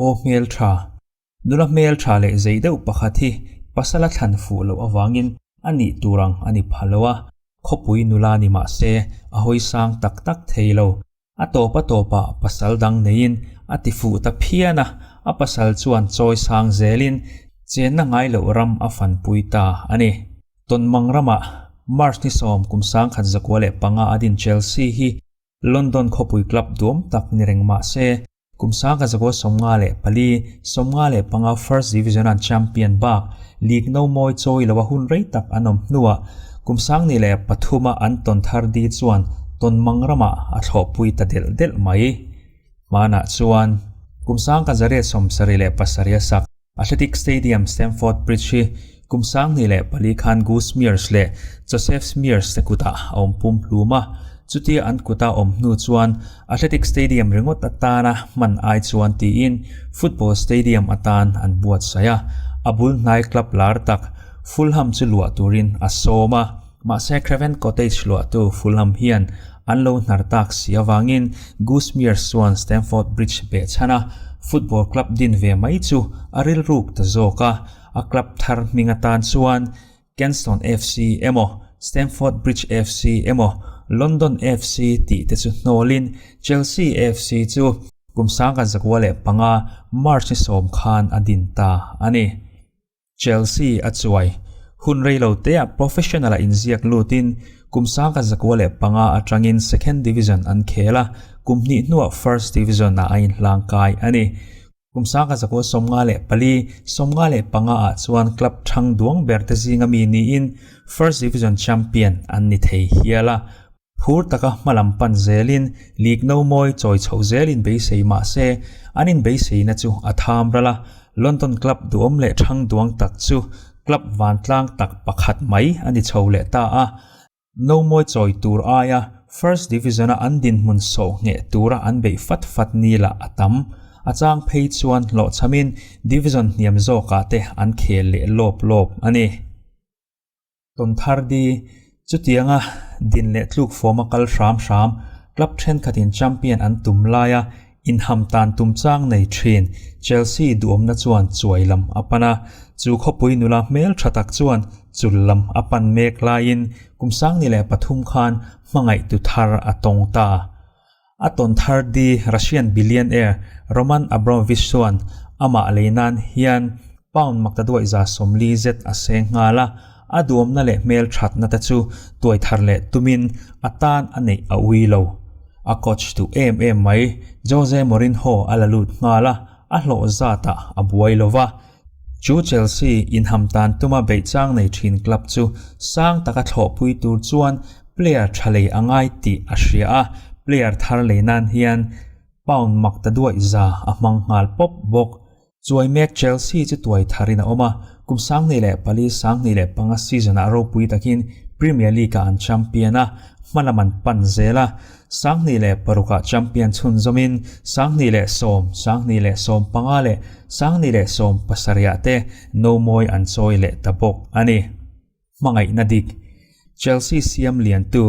Aw hmeltha. Nula hmeltha leh zei deuh pakhat hi pasal a thlan fuh loh avangin a nih tur ang a ni pha lo a, khawpui nula ni mah se a hawi sang tak tak thei lo. A tawp a tawpah pasal dang neiin a ti fuh ta phian a, a pasal chuan chawi sang zelin chenna ngai loh ram a fanpui ta a ni. Tawnmang ramah March ni 1905 a din Chelsea hi London khawpui club duam tak ni reng mah se, Kum 1954, 55 First Division an champion bak league no mawi chawi lo a hun rei tak an awm hnuah kum 2003 a an tawn thar di chuan tawnmang ramah a thlawhpui ta delh delh mai. Hmanah chuan kum 1977 a sak. Athletic Stadium Stamford Bridge hi kum 2004 khan Gus Mears leh Joseph Mears te kutah a awm pum hlum a, chutia an kuta awm hnu chuan Athletic Stadium ringawt atana hman ai chuan tiin football stadium atan an buatsaih a, a bul hnai club lar tak Fulham chu luah turin a sawm a. Mahse Craven Cottage luahtu Fulham hian an lo hnar tak si avangin Gus Mears chuan Stamford Bridge behchhan a football club din ve mai chu a rilruk ta zawk a, a club thar hming atan chuan Kensington FC emaw Stamford Bridge FC emaw London FC tih te chu hnawlin Chelsea FC chu kum 1905 March ni sawm khan a din ta a ni. Chelsea a chuai. Hun rei lo teah professional-a inziak lutin kum 1905 atangin Second Division an khel a, kum hnih hnuah First Division-ah a inhlangkai a ni. Kum 1954, 55 ah chuan club thang duang berte zinga mi niin First Division champion an ni thei hial a. Phur taka hmalam pan zelin league no mawi chawi chhoh zelin beisei mah se, an inbeiseina chu a tham ral a, London club duhawm leh thang duang tak chu club vantlang tak pakhat mai a ni chho leh ta a. No mawi chawi tur aia First Division-a an dinhmun sawh ngheh tura an beih fat fat ni lah a tam. A chang phei chuan hlawhchhamin division hniam zawkah te an khel leh lawp lawp a ni. Tawnthardi, chutianga din leh tluk fawma kal hram hram, club thenkhatin champion an tum laia inham tan tum chang nei thin Chelsea duhawmna chuan chuai lam a pan a, chu khawpui nula hmel tha tak chuan chul lam a pan mek laiin kum 2003 khan hmangaihtu thar a tawng ta. A tawn thar di Russian billionaire Roman Abramovich chuan amah lei nan hian pound maktaduaih 40 zet a seng nghal a, a duamna leh hmel thatna te chu tuai thar leh tumin a tan a neih a ui lo. A coach duh em em mai Jose Mourinho a la lut nghal a, a hlawh zatah a buai lo va. Chu Chelsea inham tan tuma beih chang nei thin club chu sang taka thlawhpui tur chuan player tha lei a ngai tih a hria a, player thar lei nan hian pound mak ta duaih za a hmang nghal pawp bawk. Chuai mek Chelsea chu tuai tharin a awm a, kum 2004, 2005 season-ah ropui takin Premier League-ah an champion a, hmalam an pan zel a. 2006ah champion chhunzawmin 2010, 2015 leh 2017ah te nomawi an chawi leh ta bawk a ni. Hmangaihna dik. Chelsea siam liantu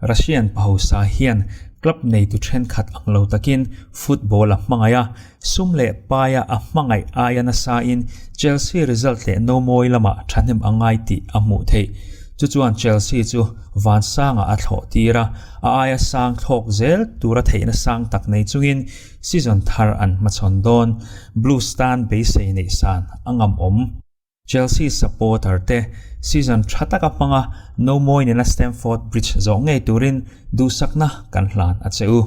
Russian pahosa hian club neitu thenkhat ang lo takin football a hmangaih a, sum leh paia a hmangaih aia nasain Chelsea result leh nomawi lamah thahnem a ngai tih a hmuh theih. Chu chuan Chelsea chu vansangah a thlawh tir a, a aia sang thlawk zel tura theihna sang tak nei chungin season thar an hmachhawn dawn. Blues tan beisei neih san a ngam awm. Chelsea supporter te season tha taka hmanga nomawi nena Stamford Bridge zawh ngei turin duhsakna kan hlan a che u.